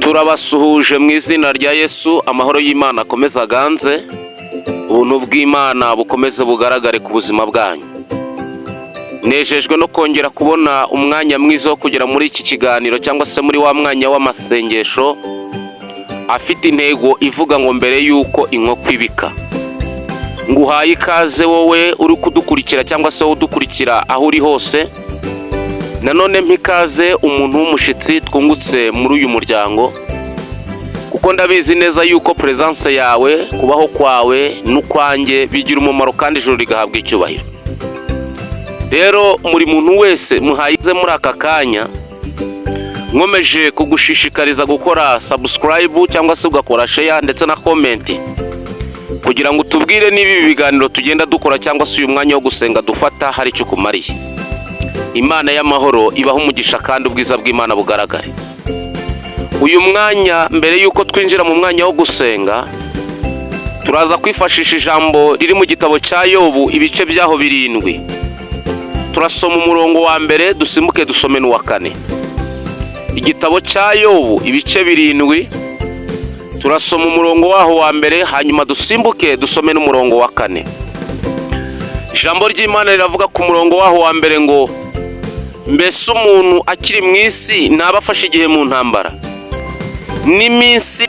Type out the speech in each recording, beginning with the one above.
Turabasuhuje mu izina rya Yesu. Amahoro y'Imana akomeze aganze, ubuntu bw'Imana bukomeze bugaragare ku buzima bwanyu. Nejejwe no kongera kubona umwanya mwiza wo kugera muri iki kiganiro, cyangwa se muri wa mwanya w'amasengesho afite intego ivuga ngo "Mbere y'uko inkoko ibika". Nguhaye ikaze wowe uri kudukurikira, cyangwa se wowe udukurikira aho uri hose. Nanone mpa ikaze umuntu w'umushyitsi twungutse muri uyu muryango, kuko ndabizi neza yuko presence yawe, kubaho kwawe n'ukwanjye bigira umumaro kandi ijuru rigahabwa icyubahiro. Rero buri muntu wese muhayize muri aka kanya, nkomeje kugushishikariza gukora subscribe cyangwa se ugakora share ndetse na comment, kugira ngo utubwire niba ibi biganiro tugenda dukora cyangwa se uyu mwanya wo gusenga dufata hari icyo ukumariye. Imana y'amahoro ibaho umugisha kandi ubwiza bw'Imana bugaragare. Uyu mwanya, mbere y'uko twinjira mu mwanya wo gusenga, turaza kwifashisha ijambo riri mu gitabo cya Yobu, ibice byaho 7. Turasoma umurongo wa mbere, dusimbuke dusome n'uwa kane. Igitabo cya Yobu, ibice 7, turasoma umurongo waho wa mbere, hanyuma dusimbuke dusome n'umurongo wa kane. Ijambo ry'Imana riravuga ku murongo waho wa mbere ngo: "Mbese umuntu akiri mu isi ntaba afashe igihe mu ntambara? N'iminsi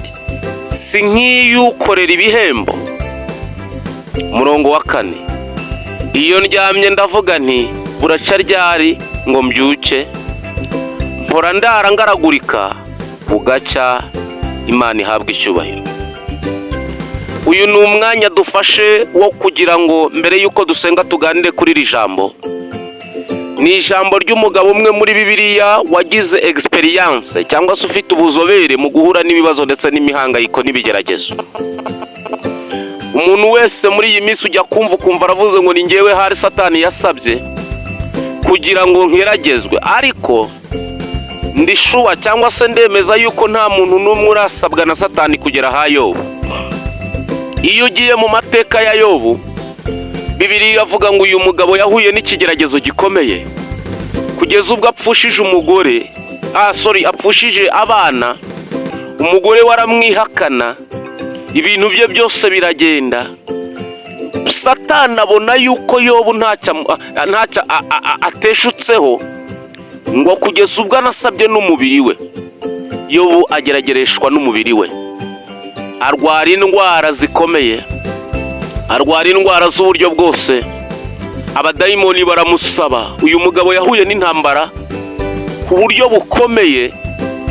si nk'iy'ukorera ibihembo?" Umurongo wa kane: "Iyo ndyamye ndavuga nti 'Buraca ryari ngo mbyuke?' Mpora ndara ngaragurika bugacya." Imana ihabwe icyubahiro. Uyu ni umwanya dufashe wo kugira ngo mbere y'uko dusenga tuganire kuri iri jambo. Ni ijambo ry'umugabo umwe muri Bibiliya wagize experience, cyangwa se ufite ubuzobere mu guhura n'ibibazo ndetse n'imihangayiko n'ibigeragezo. Umuntu wese muri iyi minsi ujya kumva ukumva aravuze ngo ni ngewe hari Satani yasabye kugira ngo ngeragezwe, ariko ndi sure, cyangwa se ndemeza yuko nta muntu n'umwe urasabwa na Satani kugera aha Yobu. Iyo ugiye mu mateka ya Yobu, Bibiliya iravuga ngo uyu mugabo yahuye n'ikigeragezo gikomeye kugeza ubwo apfushije umugore, sorry, apfushije abana, umugore we aramwihakana, ibintu bye byose biragenda. Satani abona yuko Yobu ntacyo ateshutseho, ngo kugeza ubwo anasabye n'umubiri we. Yobu ageragereshwa n'umubiri we, arwara indwara zikomeye, arwara indwara z'uburyo bwose, abadayimoni baramusaba. Uyu mugabo yahuye n'intambara ku buryo bukomeye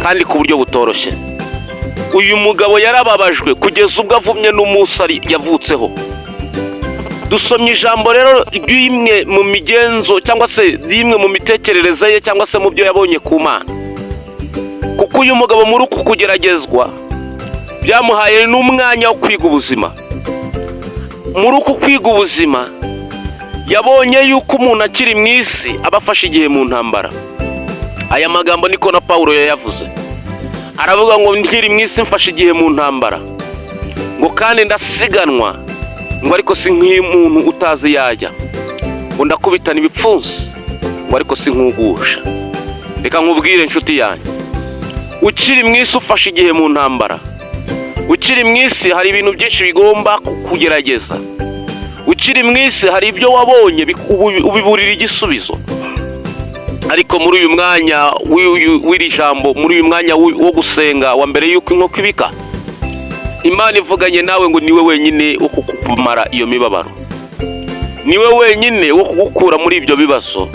kandi ku buryo butoroshye. Uyu mugabo yarababajwe kugeza ubwo avumye n'umunsi yavutseho. Dusomye ijambo rero ry'imwe mu migenzo, cyangwa se ry'imwe mu mitekerereze ye, cyangwa se mu byo yabonye ku Mana, kuko uyu mugabo muri uku kugeragezwa byamuhaye n'umwanya wo kwiga ubuzima. Muri uku kwiga ubuzima yabonye yuko umuntu akiri mu isi aba afashe igihe mu ntambara. Aya magambo niko na Paul yayavuze, aravuga ngo nkiri mu isi mfashe igihe mu ntambara, ngo kandi ndasiganwa, ngo ariko si nk'umuntu utazi yajya, ngo ndakubitana ibipfunsi, ngo ariko si nk'ugusha. Reka nkubwire, inshuti yanjye, ukiri mu isi ufashe igihe mu ntambara. Ukiri mu isi hari ibintu byinshi bigomba kukugerageza. Ukiri mu isi hari ibyo wabonye ubiburira igisubizo. Ariko muri uyu mwanya w'iri jambo, muri uyu mwanya wo gusenga wa mbere y'uko inkoko ibika, Imana ivuganye nawe ngo niwe wenyine wo kukumara iyo mibabaro, niwe wenyine wo kugukura muri ibyo bibazo,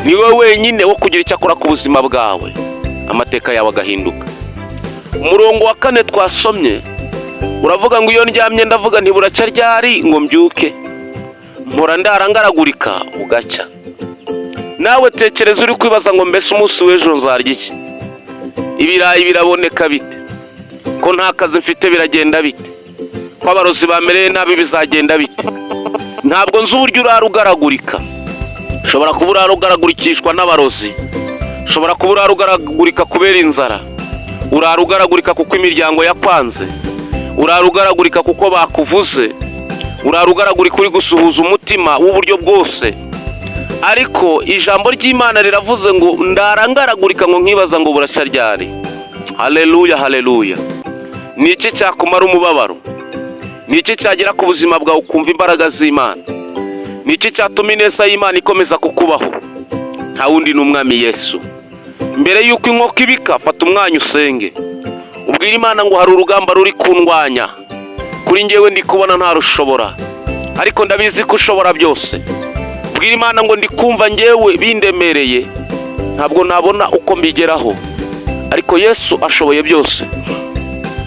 niwe wenyine wo kugira icyo akora ku buzima bwawe, amateka yawe agahinduka. Umurongo wa kane twasomye uravuga ngo: "Iyo ndyamye ndavuga nti 'Buracya ryari ngo mbyuke? Mpora ndara ngaragurika bugacya.'" Nawe tekereza uri kwibaza ngo: "Mbese umunsi w'ejo nzarya iki? Ibirayi biraboneka bite? Ko nta kazi mfite biragenda bite? Ko abarozi bamereye nabi bizagenda bite?" Ntabwo nzi uburyo urara ugaragurika. Ushobora kuba urara ugaragurikishwa n'abarozi, ushobora kuba urara ugaragurika kubera inzara, urara ugaragurika kuko imiryango yakwanze, urara ugaragurika kuko bakuvuze, urara ugaragurika uri gusuhuza umutima w'uburyo bwose. Ariko ijambo ry'Imana riravuze ngo: "Ndara ngaragurika, ngo nkibaza ngo buracya ryari." Haleluya, haleluya! Ni iki cyakumara umubabaro? Ni iki cyagera ku buzima bwawe ukumva imbaraga z'Imana? Ni iki cyatuma ineza y'Imana ikomeza kukubaho? Nta wundi, ni Umwami Yesu. Mbere y'uko inkoko ibika, fata umwanya usenge, ubwira Imana ngo: "Hari urugamba ruri kundwanya, kuri ngewe ndi kubona ntarushobora, ariko ndabizi ko ushobora byose." Bwira Imana ngo: "Ndi kumva ngewe bindemereye, ntabwo nabona uko mbigeraho, ariko Yesu ashoboye byose."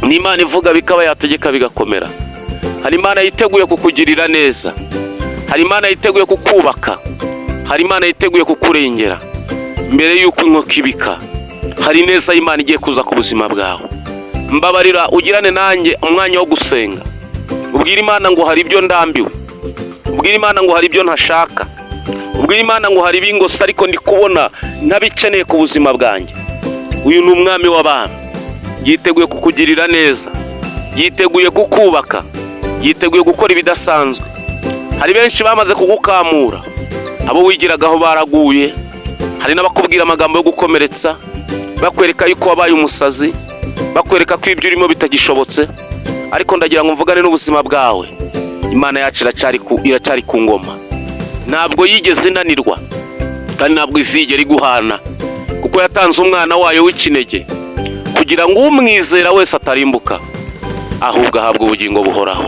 Ni Imana ivuga bikaba, yategeka bigakomera. Hari Imana yiteguye kukugirira neza, hari Imana yiteguye kukubaka, hari Imana yiteguye kukurengera. Mbere y'uko inkoko ibika, hari ineza y'Imana igiye kuza ku buzima bwawe. Mbabarira ugirane nanjye umwanya wo gusenga, ubwira Imana ngo: "Hari ibyo ndambiwe." Ubwira Imana ngo: "Hari ibyo ntashaka." Ubwira Imana ngo: "Hari ibingose, ariko ndi kubona ntabikeneye ku buzima bwanjye." Uyu ni Umwami w'abami, yiteguye kukugirira neza, yiteguye kukubaka, yiteguye gukora ibidasanzwe. Hari benshi bamaze kugukamura, abo wigiragaho baraguye. Hari n'abakubwira amagambo yo gukomeretsa, bakwereka yuko wabaye umusazi, bakwereka ko ibyo urimo bitagishobotse. Ariko ndagira ngo mvugane n'ubuzima bwawe: Imana yacu iracyari ku ngoma, ntabwo yigeze inanirwa kandi ntabwo izigera iguhana, kuko yatanze umwana wayo w'ikinege kugira ngo umwizera wese atarimbuka, ahubwo ahabwe ubugingo buhoraho.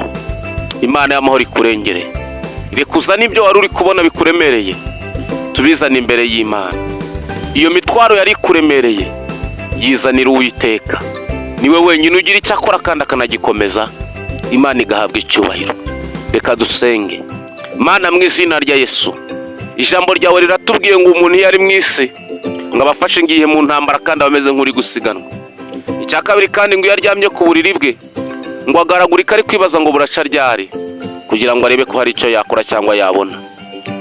Imana y'amahoro ikurengere. Rekuza n'ibyo wari uri kubona bikuremereye, tubizane imbere y'Imana. Iyo mitwaro yari ikuremereye, yizanira Uwiteka. Niwe wenyine ugira icyo akora kandi akanagikomeza, Imana igahabwa icyubahiro. Reka dusenge. Mana, mu izina rya Yesu, ijambo ryawe riratubwiye ngo umuntu iyo ari mu isi, ngo abafashe ngiye mu ntambara kandi aba ameze nk'uri gusiganwa. Icya kabiri kandi, ngo iyo aryamye ku buriri bwe, ngo agaragurika ari kwibaza ngo buraca ryari, kugira ngo arebe ko hari icyo yakora cyangwa yabona.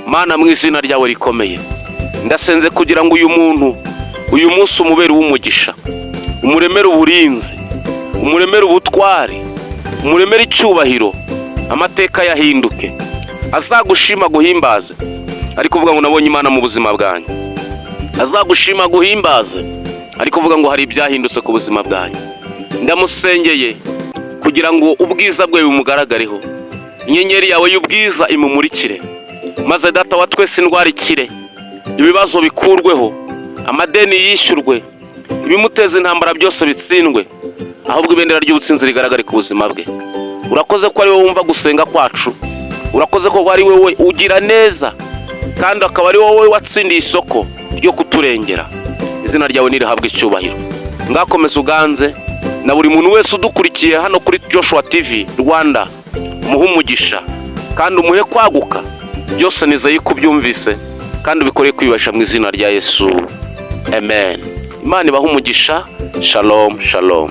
Mana, mu izina ryawe rikomeye, ndasenze kugira ngo uyu muntu uyu munsi umubere uw'umugisha, umuremere uburinzi, umuremere ubutwari, umuremere icyubahiro, amateka yahinduke, azagushima guhimbaze ari kuvuga ngo: "Nabonye Imana mu buzima bwanjye." Azagushima guhimbaze ari kuvuga ngo: "Hari ibyahindutse ku buzima bwanjye." Ndamusengeye kugira ngo ubwiza bwe bumugaragareho, inyenyeri yawe y'ubwiza imumurikire, maze Data wa twese, indwara ikire, ibibazo bikurweho, amadeni yishyurwe, ibimuteza intambara byose bitsindwe, ahubwo ibendera ry'ubutsinzi rigaragare ku buzima bwe. Urakoze ko ari wowe wumva gusenga kwacu. Urakoze ko ari wowe ugira neza kandi akaba ari wowe watsindiye isoko ryo kuturengera. Izina ryawe nirihabwe icyubahiro. Ngakomeza uganze na buri muntu wese udukurikiye hano kuri Joshua TV Rwanda, umuhe umugisha kandi umuhe kwaguka. Byose nizeye ko ubyumvise kandi ubikoreye kwibasha, mu izina rya Yesu, amen. Imana ibahe umugisha. Shalom, shalom.